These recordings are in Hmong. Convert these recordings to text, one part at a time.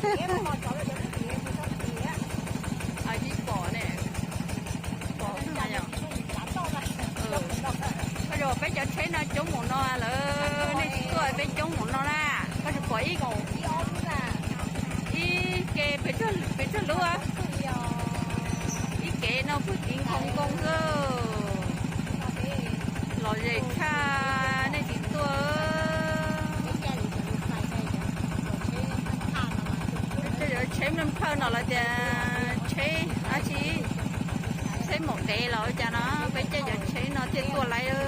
Tsis pom ne. Pom yog. Koj yuav peb cov tsheb no coob mus no lawm, nej tsis tuaj peb coob mus no na. Koj tsis pom ib, ib ke pes tsawg lub, ib ke no pwg tiv nkhoos nkoo xwb. Lom zem tshaj nej tsis tuaj. Peb caij cov tsheb mloog phawj no lawv tias tsheb dab tsi, tsheb maum dev los ua cas no, peb caij cov tsheb no thiaj tuaj laiv.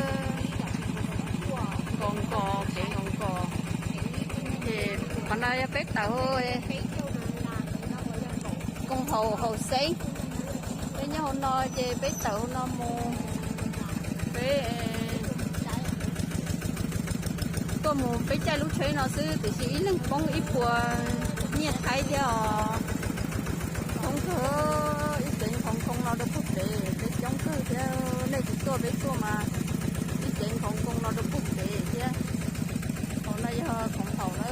Nkaus nkaus kev nkaus nkaus. Ces qhov no yog peb tawm koom haum haum xeeb. Peb nyob hauv no ces peb tawm hauv no mus. Peb tuaj mus peb caij lub tsheb no xwb tiam sis ib leeg poob ib puas nyiaj Thaib thiab os. Coob kawg, ib cev nkhoos nkoo no rau puag pem, peb coob kawg thiab, nej tsis tuaj peb tuaj mas ib cev nkhoos nkoo no rau puag pem thiab. Hauv no yog koom haum na.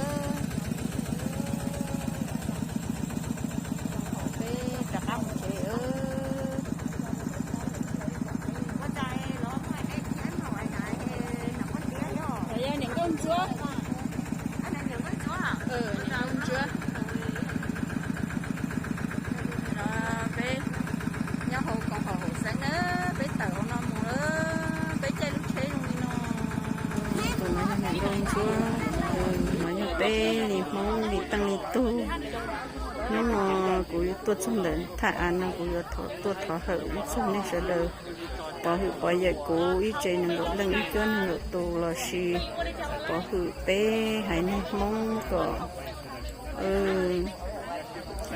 Koom haum peb rov qab mus tsev. Yog niam nkauj ntsuab. Niam nkauj ntsuab. Peb nyob hauv koom haum haum xeeb na, peb tawm hauv no mus, peb caij lub tsheb zoo li no. Tus no yog niam nkauj ntsuab, no yog peb li Hmoob li teej li tug. Hnub no kuv tuaj txog ntawm thaj av no kuv yuav tuaj thov hawm ib txog nej sawv daws pov hwm pov yawm kuv ib tsev nees nkaum leej ib cuab nees nkaum tus lossis pov hwm peb haiv neeg Hmoob kom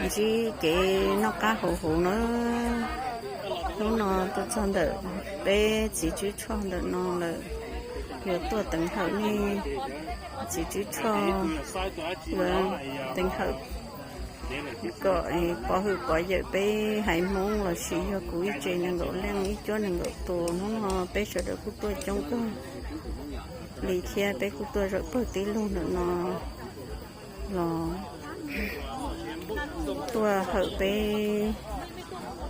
ntsib kev noj qab haus huv na. Hnub no tuaj txog ntawm peb txiv Tswb Tshoj ntawm no lawm, yuav tuaj teev hawm nej txiv Tswb Tshoj, yuav teev hawm kom pov hwm pov yawm peb haiv Hmoob lossis yog kuv ib tsev nees nkaum leej ib cuab nees nkaum tus. Hnub no peb sawv daws kuj tuaj coob kawg li thiab peb kuj tuaj zaum pawg tib lug ntawm no los tuaj hawm peb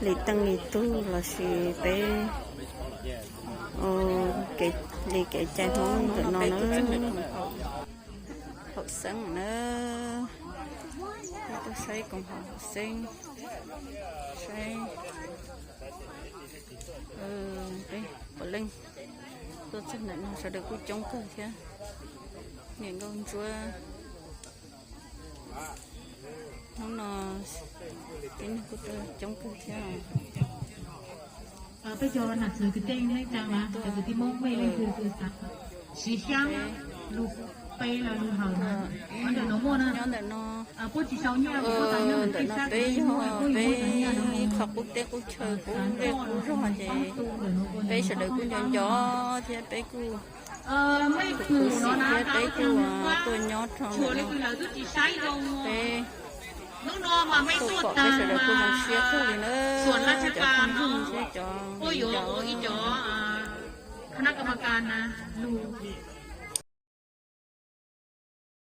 li teej li tug lossis peb li kev cai Hmoob ntawm no na. Haum xeeb na, peb tuaj saib koom haum haum xeeb, saib peb puav leej tuaj txog ntawm no sawv daws kuj coob kawg thiab. Niam nkauj ntsuab, hnub no tib neeg kuj tuaj coob kawg thiab. Peb cov nam xwm kwv tij neej tsaa na, cov kwv tij Hmoob mej leej twg siv xyaab lug pe los lug hawm na, ntawm no muaj na, puab tsis sau nyiaj, ntawm no peb yog peb ib qho qub teb qub chaw qub zej qub zog ces peb sawv daws kuj nco nco thiab peb kuj khuv xim thiab peb kuj tuaj nyob rau ntawm no. Peb tuaj pom peb sawv daws kuj zoo siab kawg li na, cov phooj ywg thiab cov viv ncaus, cov